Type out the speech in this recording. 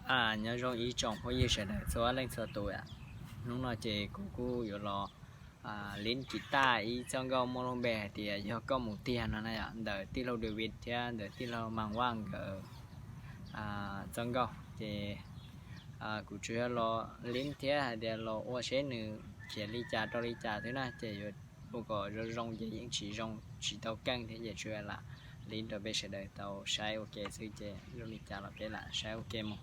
Nyob zoo ib tsoom phooj ywg sawv daws txhua leej txhua tus. Hnub no ces kuv kuj yuav los lib kiv taj ib txoj nkauj muaj lub npe hais tias Yog Koj Mus Tiag no na yom, ntawm tij laug David thiab ntawm tij laug Mas Vaj nkawd txoj nkauj. Ces kuv tsuas yog los lib thiab hais tias los ua seb nws khiav li cas rau li cas xwb na, ces yuav ua kom zoo zoo ces yeej tsis zoo tsis tau keej thiab, ces tsuas yog lam lib rau peb sawv daws tau saib ua ke xwb, ces zoo li cas los peb lam saib ua ke mus.